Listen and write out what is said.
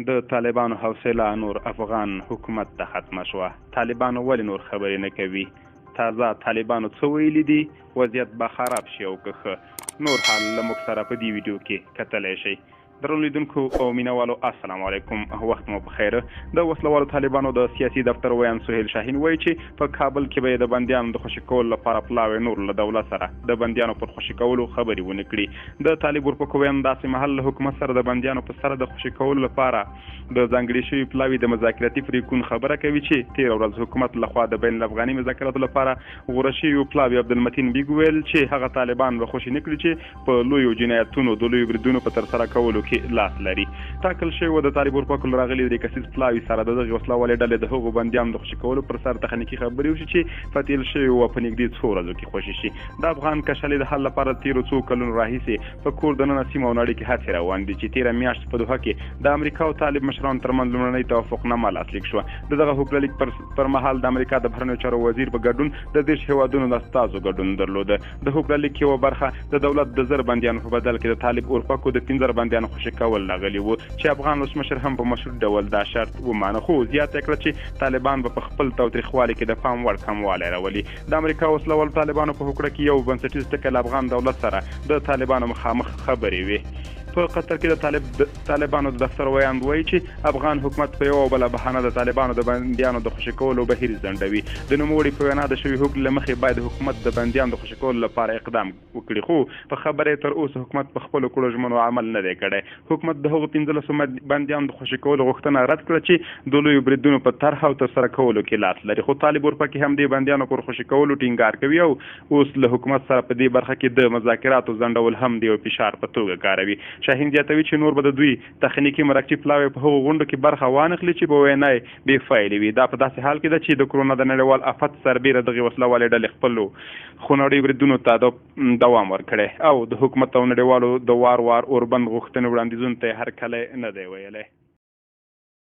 د طالبانو حوصله نور افغان حکومت ته ختمه شوه. طالبانو ولې نور خبرې نه کوي؟ تازه طالبانو څه ویلي دي؟ وضعیت به خراب شي او که ښه؟ نور حال له موږ سره په دې ویډیو کې کتلی شئ. درنو لیدونکو او مینوالو، السلام علیکم، وخت مو په خیر. د وسلوالو طالبانو د سیاسي دفتر ویاند سهیل شاهین وایي چې په کابل کې به د بندیانو د خوشي کولو لپاره پلاوی نور له دولت سره د بندیانو پر خوشي کولو خبرې ونه کړي. د طالب اورپکو ویاند داسې مهال له حکومت سره د بندیانو په سره د خوشي کولو لپاره د ځانګړي شوي پلاوي د مذاکراتي پرېکون خبره کوي چې تېره ورځ حکومت لخوا د بین الافغاني مذاکراتو لپاره غوره شوي پلاوي عبدالمتین بیګ وویل چې هغه طالبان به خوشي نه کړي چې په لویو جنایتونو د لویو بریدونو په ترسره کولو کې لاس لري. ټاکل شوې وه د طالب اورپکو له راغلي درې کسیز پلاوي سره د دغې وسله والې ډلې د هغو بندیانو د خوشي کولو پر سر تخنیکي خبرې وشي چې پتېل شوې وه په نږدې څو ورځو کې خوشي شي. د افغان کشالې د حل لپاره تېرو څو کلونو راهیسې په کور دننه، سیمه او نړۍ کې هڅې روانې دي چې تېره میاشت په دوحه کې د امریکا او طالب مشرانو ترمنځ لومړنۍ توافقنامه لاسلیک شوه. د دغه هوکړه لیک پر مهال د امریکا د بهرنیو چارو وزیر په ګډون د 30 هېوادونو د استازو ګډون درلود. د هوکړه لیک یوه برخه د دولت د 1000 بندیانو په بدل کې د طالب اورپکو د 5 بندیانو خوشي کول راغلي وو چې افغان ولسمشر هم په مشروط ډول دا شرط ومانه، خو زیاته کړه چې طالبان به په خپل تاوتریخوالي کې د پام وړ کموالی راولي. د امریکا وسلهوالو طالبانو په هوکړه کې یو بنسټیز ټکی له افغان دولت سره د طالبانو مخامخ خبرې وې. په قطر کې د طالبانو د دفتر ویاند وایي چې افغان حکومت په یوه بله بهانه د طالبانو د بندیانو د خوشي کولو بهیر ځنډوي. د نوموړي په وینا، د شوي هوکړې له مخې باید حکومت د بندیانو د خوشي کولو لپاره اقدام وکړي، خو په خبره یې تر اوسه حکومت په خپلو کړو ژمنو عمل نه دی کړی. حکومت د هغو 15 بندیانو د خوشي کولو غوښتنه رد کړه چې د لویو بریدونو په طرح او ترسره کولو کې لاس لري، خو طالب اورپکي هم دې بندیانو پر خوشي کولو ټینګار کوي او اوس له حکومت سره په دې برخه کې د مذاکراتو ځنډول هم د یو فشار په توګه کاروي. شاهین زیاتوي چې نور به د دوی تخنیکي مرکچي پلاوی په هغو غونډو کې برخه وانخلي چې په وینا یې بې فایلې وي. دا په داسې حال کې ده چې د کرونا د نړیوال آفت سربېره دغې وسله والې ډلې خپلو خونړیو بریدونو ته دوام ورکړی او د حکومت او نړیوالو د وار وار اوربند غوښتنې وړاندیزونو ته یې هرکلی نه دی ویلی.